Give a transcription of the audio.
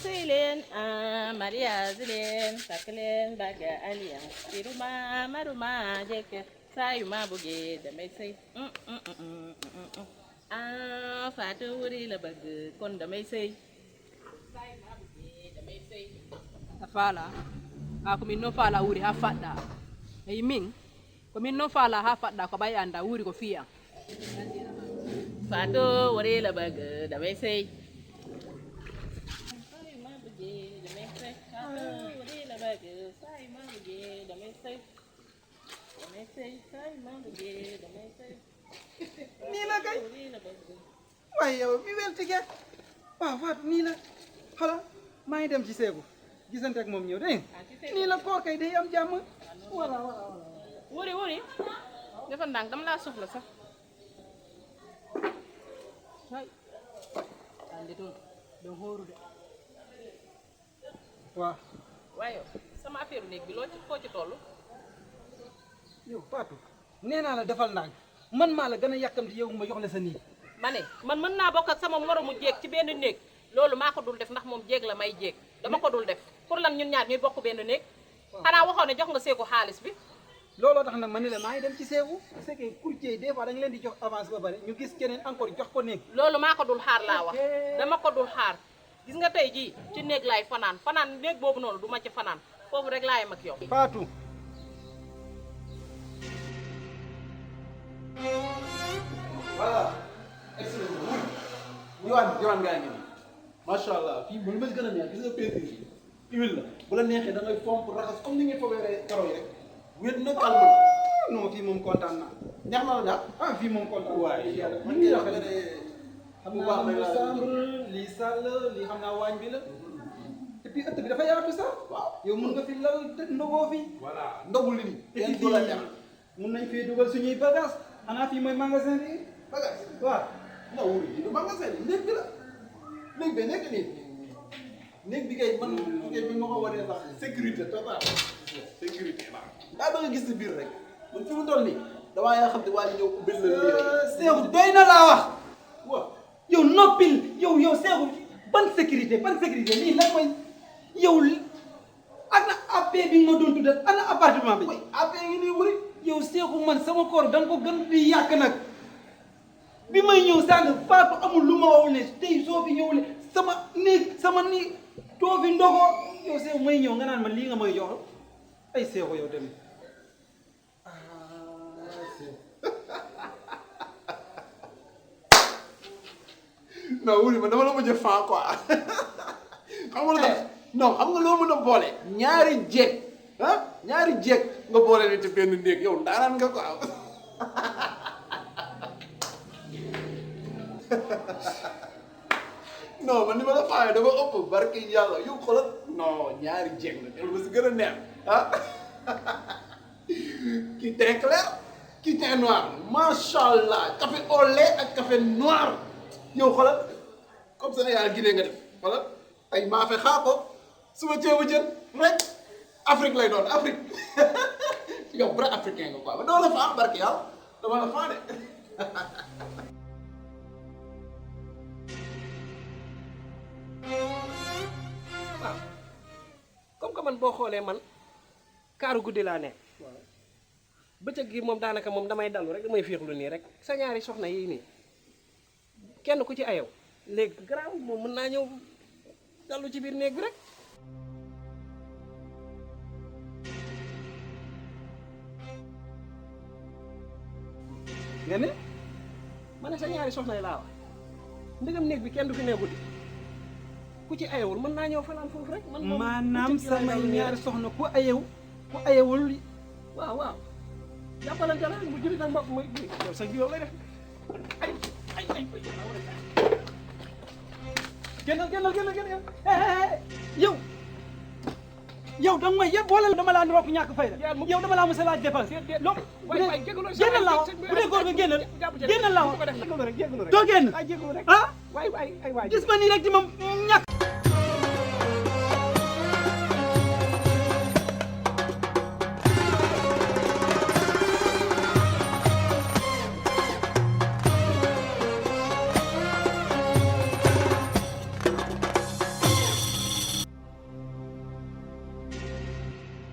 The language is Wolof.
sëy leen mariage leen takk leen bagga alliance firuma maruma jëkkër saa yu ma bëggee damay sëy Fatou Wuri la bëgg kon damay sëy saa yu ma bëggee damay sëy afala ako min no fala wuri ha fadda e min ko min no fala ha fadda ko bay anda wuri ko fiya Fatou Wuri la bëgg damay sëy nii la kay waaye yow mi wel tige waaw Fatou nii la xala maa ngi dem ci seegu gisante ak moom ñëw dégg nga nii la koor kay day am jàmm voilà Wuri dafa ndànk dama laa soxla sax hay ande don horu de waaw waaye sama affaire néeg bi loo ci foo ci toll yow Fatou nee naa la defal ndànk man maa la gën a yàkkamti yow ma jox la sa nii ma ne man mën naa bokk ak sama moromu jéeg ci benn néeg loolu maa ko dul def ndax moom jéeg la may jéeg dama ko dul def pour lan ñun ñaar ñuy bokk benn néeg xanaa waxoon ne jox nga seeku xaalis bi looloo tax nag ma ne la maa ngi dem ci seegu c'est que courtier yi des fois da nga leen di jox avance ba bari ñu gis keneen encore jox ko néeg loolu maa ko dul xaar laa wax dama ko dul xaar gis nga tey jii ci néeg laay fanaan néeg boobu noonu du ma ci fanaan foofu rek laay mag yow Fatou voilà excellent diwaan gaa ngi nii macha allah fii moom la gën a neex gis nga peinture yi huile la bu la neexee da ngay fomp raxas comme ni ngeen fobeeree karo yi rek wét na calme non fii moom kontaan naa neex na la daal ah fii moom kontaan waaye yàlla man kay wax nga ne xam naa lii chambre lii salle lii xam naa waañ bi la et puis ëtt bi dafa yaatu sax waaw yow mun nga fi lal ndogoo fi voilà ndogul li nii et kenn puis du la neex mun nañ fee dugal suñuy bagage xanaa fii mooy magasin bi bagage waaw na wuri yi du magasin bi néeg bi la néeg bi nekk nii néeg bi kay man kay bi ma ko waree sax sécurité totale sécurité waaw daa ba nga gis si biir rek man fi mu toll nii damaa yaa xam ne waa ji ñëw ubbil la lii rek Seexu doy na laa wax waaw yow noppil yow Seexu ban sécurité lii lan mooy yow ana AP bi nga ma doon tuddal ana appartement bi way affaire yi nii wuri yow Seexu man sama koor da nga ko gën di yàq nag bi may ñëw sànq Fatou amul lu ma wax ne tey soo fi ñëwule sama néeg doo fi ndogoo yow Seexu may ñëw nga naan ma lii nga may jox ay Seexu yow tamit non wuri man dama la mujj fan quoi xam nga lu tax non xam nga loo mën a boole ñaari jeeg ñaari jeeg nga boole leen ci benn néeg yow ndaanaan nga quoi non man ni ma la faayee dafa ëpp barke yàlla yow xoolal non ñaari jeeg la loolu ma si gën a neex qui teint clair qui teint noir macha allah café au lait ak café noir yow xoolal comme Sénégal Guinée nga def xoolal ay maafe xaa ko suba ceebu jën rek Afrique lay doon Afrique yow vrai africain nga quoi ba doo la faa barke yàlla dama la faa de waaw comme que man boo xoolee man kaaru guddi laa nekk bëccëg gi moom daanaka moom damay dalu rek damay féexlu nii rek sa ñaari soxna yii nii kenn ku ci ayow léegi garaaw moom mën naa ñëw dalu ci biir néeg bi rek nga ne ma ne sa ñaari soxna yi laa wax ndegam néeg bi kenn du fi ne guddi ku ci ayewul mën naa ñëw fanaan foofu rek man moom maanaam bëccëg gi laay sama dalu nii ñaari rek. soxna ku ayewul waaw jàppalante la bu jullit ak mbokk muy yow sa yow lay def ay génnal yow danga may yëpp boole dama laa ropp ñàkk fayda yow dama laa mos a laaj dépense loolu génnal laa wax bu dee góor nga génnal laa wax doo génn ah gis ma nii rek di ma ñàkk